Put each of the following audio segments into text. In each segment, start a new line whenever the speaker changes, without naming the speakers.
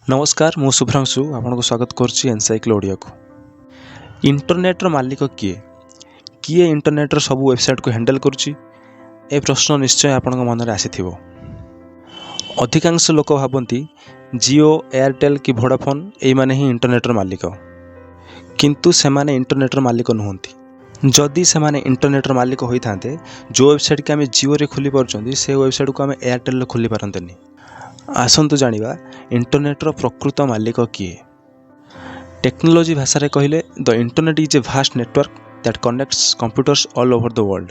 ନମସ୍କାର, ମୁଁ ଶୁଭ୍ରାଂଶୁ ଆପଣଙ୍କୁ ସ୍ୱାଗତ କରୁଛି ଏନସାଇକ୍ଲୋ ଓଡ଼ିଆକୁ। ଇଣ୍ଟରନେଟ୍ର ମାଲିକ କିଏ? କିଏ ଇଣ୍ଟରନେଟ୍ର ସବୁ ୱେବସାଇଟ୍କୁ ହ୍ୟାଣ୍ଡେଲ୍ କରୁଛି? ଏ ପ୍ରଶ୍ନ ନିଶ୍ଚୟ ଆପଣଙ୍କ ମନରେ ଆସିଥିବ। ଅଧିକାଂଶ ଲୋକ ଭାବନ୍ତି ଜିଓ, ଏୟାରଟେଲ୍ କି ଭୋଡ଼ାଫୋନ୍, ଏଇମାନେ ହିଁ ଇଣ୍ଟରନେଟ୍ର ମାଲିକ। କିନ୍ତୁ ସେମାନେ ଇଣ୍ଟରନେଟ୍ର ମାଲିକ ନୁହନ୍ତି। ଯଦି ସେମାନେ ଇଣ୍ଟରନେଟ୍ର ମାଲିକ ହୋଇଥାନ୍ତେ, ଯେଉଁ ୱେବସାଇଟ୍କି ଆମେ ଜିଓରେ ଖୋଲି ପାରୁଛନ୍ତି, ସେ ୱେବସାଇଟ୍କୁ ଆମେ ଏୟାରଟେଲ୍ରେ ଖୋଲି ପାରନ୍ତେନି। ଆସନ୍ତୁ ଜାଣିବା, ଇଣ୍ଟରନେଟ୍ର ପ୍ରକୃତ ମାଲିକ କିଏ? ଟେକ୍ନୋଲୋଜି ଭାଷାରେ କହିଲେ, the internet is a vast network that connects computers all over the world।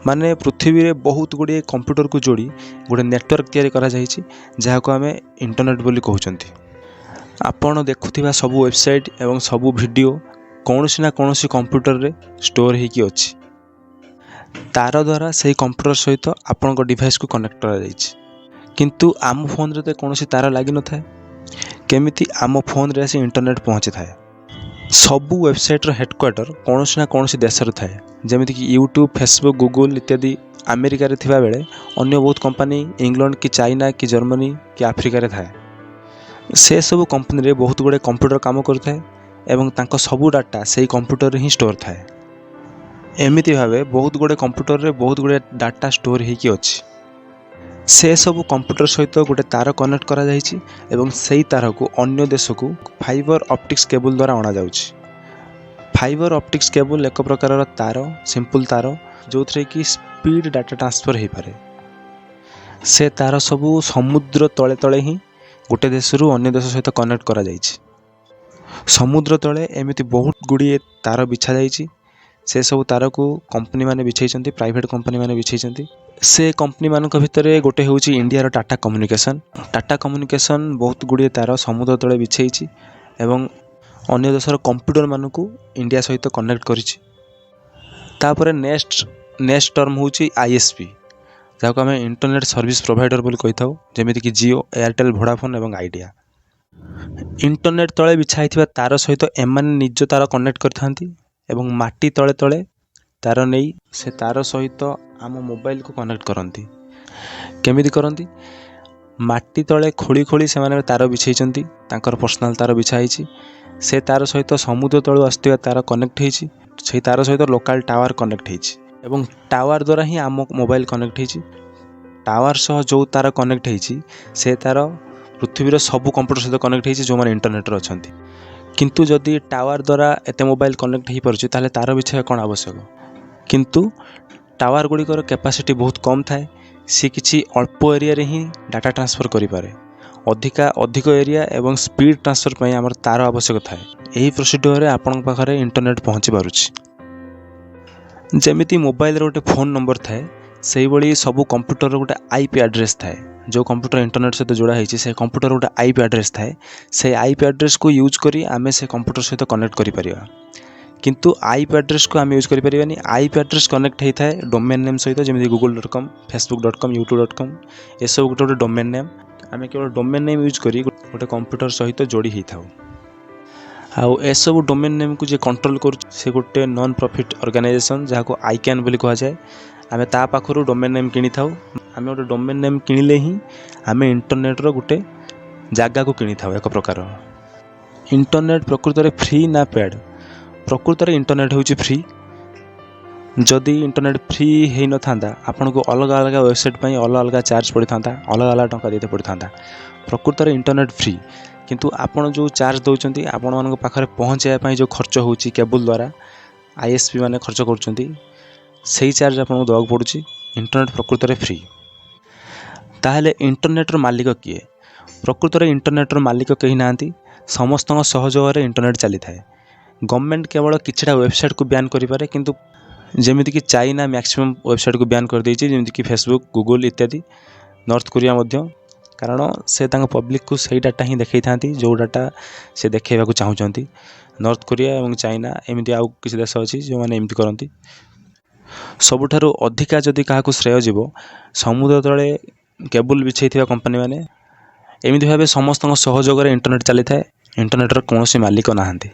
ମାନେ ପୃଥିବୀରେ ବହୁତ ଗୁଡ଼ିଏ କମ୍ପ୍ୟୁଟରକୁ ଯୋଡ଼ି ଗୋଟେ ନେଟୱାର୍କ ତିଆରି କରାଯାଇଛି, ଯାହାକୁ ଆମେ ଇଣ୍ଟରନେଟ୍ ବୋଲି କହୁଛନ୍ତି। ଆପଣ ଦେଖୁଥିବା ସବୁ ୱେବସାଇଟ୍ ଏବଂ ସବୁ ଭିଡ଼ିଓ କୌଣସି ନା କୌଣସି କମ୍ପ୍ୟୁଟରରେ ଷ୍ଟୋର୍ ହେଇକି ଅଛି। ତାର ଦ୍ୱାରା ସେଇ କମ୍ପ୍ୟୁଟର ସହିତ ଆପଣଙ୍କ ଡିଭାଇସ୍କୁ କନେକ୍ଟ କରାଯାଇଛି। କିନ୍ତୁ ଆମ ଫୋନ୍ରେ ତ କୌଣସି ତାର ଲାଗିନଥାଏ। କେମିତି ଆମ ଫୋନ୍ରେ ଆସି ଇଣ୍ଟରନେଟ୍ ପହଞ୍ଚିଥାଏ? ସବୁ ୱେବସାଇଟ୍ର ହେଡ଼କ୍ୱାର୍ଟର କୌଣସି ନା କୌଣସି ଦେଶରେ ଥାଏ। ଯେମିତିକି ୟୁଟ୍ୟୁବ୍, ଫେସବୁକ୍, ଗୁଗୁଲ୍ ଇତ୍ୟାଦି ଆମେରିକାରେ ଥିବାବେଳେ ଅନ୍ୟ ବହୁତ କମ୍ପାନୀ ଇଂଲଣ୍ଡ କି ଚାଇନା କି ଜର୍ମାନୀ କି ଆଫ୍ରିକାରେ ଥାଏ। ସେସବୁ କମ୍ପାନୀରେ ବହୁତ ଗୁଡ଼ିଏ କମ୍ପ୍ୟୁଟର କାମ କରୁଥାଏ ଏବଂ ତାଙ୍କ ସବୁ ଡାଟା ସେଇ କମ୍ପ୍ୟୁଟରରେ ହିଁ ଷ୍ଟୋର୍ ଥାଏ। ଏମିତି ଭାବେ ବହୁତ ଗୁଡ଼ିଏ କମ୍ପ୍ୟୁଟରରେ ବହୁତ ଗୁଡ଼ିଏ ଡାଟା ଷ୍ଟୋର୍ ହେଇକି ଅଛି। ସେସବୁ କମ୍ପ୍ୟୁଟର ସହିତ ଗୋଟେ ତାର କନେକ୍ଟ କରାଯାଇଛି ଏବଂ ସେଇ ତାରକୁ ଅନ୍ୟ ଦେଶକୁ ଫାଇବର ଅପ୍ଟିକ୍ସ କେବୁଲ୍ ଦ୍ୱାରା ଅଣାଯାଉଛି। ଫାଇବର ଅପ୍ଟିକ୍ସ କେବୁଲ୍ ଏକ ପ୍ରକାରର ତାର, ସିମ୍ପଲ୍ ତାର, ଯେଉଁଥିରେ କି ସ୍ପିଡ଼ ଡାଟା ଟ୍ରାନ୍ସଫର୍ ହୋଇପାରେ। ସେ ତାର ସବୁ ସମୁଦ୍ର ତଳେ ତଳେ ହିଁ ଗୋଟେ ଦେଶରୁ ଅନ୍ୟ ଦେଶ ସହିତ କନେକ୍ଟ କରାଯାଇଛି। ସମୁଦ୍ର ତଳେ ଏମିତି ବହୁତ ଗୁଡ଼ିଏ ତାର ବିଛାଯାଇଛି। ସେସବୁ ତାରକୁ କମ୍ପାନୀମାନେ ବିଛେଇଛନ୍ତି, ପ୍ରାଇଭେଟ୍ କମ୍ପାନୀମାନେ ବିଛେଇଛନ୍ତି। ସେ କମ୍ପାନୀମାନଙ୍କ ଭିତରେ ଗୋଟେ ହେଉଛି ଇଣ୍ଡିଆର ଟାଟା କମ୍ୟୁନିକେସନ୍। ଟାଟା କମ୍ୟୁନିକେସନ୍ ବହୁତ ଗୁଡ଼ିଏ ତାର ସମୁଦ୍ର ତଳେ ବିଛେଇଛି ଏବଂ ଅନ୍ୟ ଦେଶର କମ୍ପ୍ୟୁଟରମାନଙ୍କୁ ଇଣ୍ଡିଆ ସହିତ କନେକ୍ଟ କରିଛି। ତାପରେ ନେକ୍ସଟ ନେକ୍ସଟ ଟର୍ମ ହେଉଛି ଆଇଏସ୍ପି, ଯାହାକୁ ଆମେ ଇଣ୍ଟରନେଟ୍ ସର୍ଭିସ୍ ପ୍ରୋଭାଇଡ଼ର ବୋଲି କହିଥାଉ, ଯେମିତିକି ଜିଓ, ଏୟାରଟେଲ୍, ଭୋଡ଼ାଫୋନ୍ ଏବଂ ଆଇଡ଼ିଆ। ଇଣ୍ଟରନେଟ୍ ତଳେ ବିଛା ହେଇଥିବା ତାର ସହିତ ଏମାନେ ନିଜ ତାର କନେକ୍ଟ କରିଥାନ୍ତି ଏବଂ ମାଟି ତଳେ ତଳେ ତାର ନେଇ ସେ ତାର ସହିତ ଆମ ମୋବାଇଲକୁ କନେକ୍ଟ କରନ୍ତି। କେମିତି କରନ୍ତି? ମାଟି ତଳେ ଖୋଳି ଖୋଳି ସେମାନେ ତାର ବିଛେଇଛନ୍ତି। ତାଙ୍କର ପର୍ସନାଲ୍ ତାର ବିଛା ହେଇଛି। ସେ ତାର ସହିତ ସମୁଦ୍ର ତଳୁ ଆସୁଥିବା ତାର କନେକ୍ଟ ହେଇଛି। ସେଇ ତାର ସହିତ ଲୋକାଲ୍ ଟାୱାର କନେକ୍ଟ ହେଇଛି ଏବଂ ଟାୱାର ଦ୍ୱାରା ହିଁ ଆମ ମୋବାଇଲ କନେକ୍ଟ ହେଇଛି। ଟାୱାର ସହ ଯେଉଁ ତାର କନେକ୍ଟ ହେଇଛି, ସେ ତାର ପୃଥିବୀର ସବୁ କମ୍ପ୍ୟୁଟର ସହିତ କନେକ୍ଟ ହେଇଛି, ଯେଉଁମାନେ ଇଣ୍ଟରନେଟ୍ରେ ଅଛନ୍ତି। କିନ୍ତୁ ଯଦି ଟାୱାର ଦ୍ୱାରା ଏତେ ମୋବାଇଲ କନେକ୍ଟ ହେଇପାରୁଛି, ତାହେଲେ ତାର ବିଛେଇବା କ'ଣ ଆବଶ୍ୟକ? କିନ୍ତୁ ଟାୱାର ଗୁଡ଼ିକର କାପାସିଟି ବହୁତ କମ୍ ଥାଏ। ସିଏ କିଛି ଅଳ୍ପ ଏରିଆରେ ହିଁ ଡାଟା ଟ୍ରାନ୍ସଫର୍ କରିପାରେ। ଅଧିକା ଅଧିକ ଏରିଆ ଏବଂ ସ୍ପିଡ଼ ଟ୍ରାନ୍ସଫର୍ ପାଇଁ ଆମର ତାର ଆବଶ୍ୟକ ଥାଏ। ଏହି ପ୍ରୋସିଡ଼ିଓରରେ ଆପଣଙ୍କ ପାଖରେ ଇଣ୍ଟରନେଟ୍ ପହଞ୍ଚି ପାରୁଛି। ଯେମିତି ମୋବାଇଲରେ ଗୋଟେ ଫୋନ୍ ନମ୍ବର ଥାଏ, ସେଇଭଳି ସବୁ କମ୍ପ୍ୟୁଟରର ଗୋଟେ ଆଇପି ଆଡ୍ରେସ୍ ଥାଏ। ଯେଉଁ କମ୍ପ୍ୟୁଟର ଇଣ୍ଟରନେଟ୍ ସହିତ ଯୋଡ଼ା ହେଇଛି, ସେ କମ୍ପ୍ୟୁଟର ଗୋଟେ ଆଇପି ଆଡ୍ରେସ୍ ଥାଏ। ସେଇ ଆଇପି ଆଡ୍ରେସ୍କୁ ୟୁଜ୍ କରି ଆମେ ସେ କମ୍ପ୍ୟୁଟର ସହିତ କନେକ୍ଟ କରିପାରିବା। କିନ୍ତୁ ଆଇପି ଆଡ୍ରେସ୍କୁ ଆମେ ୟୁଜ୍ କରିପାରିବାନି। ଆଇପି ଆଡ୍ରେସ୍ କନେକ୍ଟ ହେଇଥାଏ ଡୋମେନ୍ ନେମ୍ ସହିତ, ଯେମିତି google.com, facebook.com, youtube.com, ଏସବୁ ଗୋଟେ ଗୋଟେ ଡୋମେନ୍ ନେମ୍। ଆମେ କେବଳ ଡୋମେନ୍ ନେମ୍ ୟୁଜ୍ କରି ଗୋଟେ କମ୍ପ୍ୟୁଟର ସହିତ ଯୋଡ଼ି ହେଇଥାଉ। ଆଉ ଏସବୁ ଡୋମେନ୍ ନେମ୍କୁ ଯିଏ କଣ୍ଟ୍ରୋଲ୍ କରୁଛି, ସେ ଗୋଟେ ନନ୍ ପ୍ରଫିଟ୍ ଅର୍ଗାନାଇଜେସନ୍, ଯାହାକୁ ଆଇକ୍ୟାନ୍ ବୋଲି କୁହାଯାଏ। ଆମେ ତା ପାଖରୁ ଡୋମେନ୍ ନେମ୍ କିଣିଥାଉ। ଆମେ ଗୋଟେ ଡୋମେନ୍ ନେମ୍ କିଣିଲେ ହିଁ ଆମେ ଇଣ୍ଟରନେଟ୍ର ଗୋଟେ ଜାଗାକୁ କିଣିଥାଉ ଏକ ପ୍ରକାର। ଇଣ୍ଟରନେଟ୍ ପ୍ରକୃତରେ ଫ୍ରି ନା ପେଡ଼୍? ପ୍ରକୃତରେ ଇଣ୍ଟରନେଟ୍ ହେଉଛି ଫ୍ରି। ଯଦି ଇଣ୍ଟରନେଟ୍ ଫ୍ରି ହେଇନଥାନ୍ତା, ଆପଣଙ୍କୁ ଅଲଗା ଅଲଗା ୱେବସାଇଟ୍ ପାଇଁ ଅଲଗା ଅଲଗା ଚାର୍ଜ ପଡ଼ିଥାନ୍ତା, ଅଲଗା ଅଲଗା ଟଙ୍କା ଦେଇତେ ପଡ଼ିଥାନ୍ତା। ପ୍ରକୃତରେ ଇଣ୍ଟରନେଟ୍ ଫ୍ରି, କିନ୍ତୁ ଆପଣ ଯେଉଁ ଚାର୍ଜ ଦେଉଛନ୍ତି, ଆପଣମାନଙ୍କ ପାଖରେ ପହଞ୍ଚାଇବା ପାଇଁ ଯେଉଁ ଖର୍ଚ୍ଚ ହେଉଛି, କେବୁଲ୍ ଦ୍ୱାରା ଆଇଏସ୍ପି ମାନେ ଖର୍ଚ୍ଚ କରୁଛନ୍ତି, ସେଇ ଚାର୍ଜ ଆପଣଙ୍କୁ ଦେବାକୁ ପଡ଼ୁଛି। ଇଣ୍ଟରନେଟ୍ ପ୍ରକୃତରେ ଫ୍ରି। ତାହେଲେ ଇଣ୍ଟରନେଟ୍ର ମାଲିକ କିଏ? ପ୍ରକୃତରେ ଇଣ୍ଟରନେଟ୍ର ମାଲିକ କେହି ନାହାନ୍ତି। ସମସ୍ତଙ୍କ ସହଯୋଗରେ ଇଣ୍ଟରନେଟ୍ ଚାଲିଥାଏ। ଗଭର୍ଣ୍ଣମେଣ୍ଟ କେବଳ କିଛିଟା ୱେବସାଇଟ୍କୁ ବ୍ୟାନ୍ କରିପାରେ, କିନ୍ତୁ ଯେମିତିକି ଚାଇନା ମ୍ୟାକ୍ସିମମ୍ ୱେବସାଇଟ୍କୁ ବ୍ୟାନ୍ କରିଦେଇଛି, ଯେମିତିକି ଫେସବୁକ୍, ଗୁଗୁଲ୍ ଇତ୍ୟାଦି। ନର୍ଥ କୋରିଆ ମଧ୍ୟ, କାରଣ ସେ ତାଙ୍କ ପବ୍ଲିକକୁ ସେଇ ଡାଟା ହିଁ ଦେଖାଇଥାନ୍ତି, ଯେଉଁ ଡାଟା ସେ ଦେଖାଇବାକୁ ଚାହୁଁଛନ୍ତି। ନର୍ଥ କୋରିଆ ଏବଂ ଚାଇନା, ଏମିତି ଆଉ କିଛି ଦେଶ ଅଛି ଯେଉଁମାନେ ଏମିତି କରନ୍ତି। ସବୁଠାରୁ ଅଧିକା ଯଦି କାହାକୁ ଶ୍ରେୟ ଯିବ, ସମୁଦ୍ର ତଳେ କେବୁଲ୍ ବିଛେଇଥିବା କମ୍ପାନୀମାନେ। ଏମିତି ଭାବେ ସମସ୍ତଙ୍କ ସହଯୋଗରେ ଇଣ୍ଟରନେଟ୍ ଚାଲିଥାଏ। ଇଣ୍ଟରନେଟ୍ର କୌଣସି ମାଲିକ ନାହାନ୍ତି।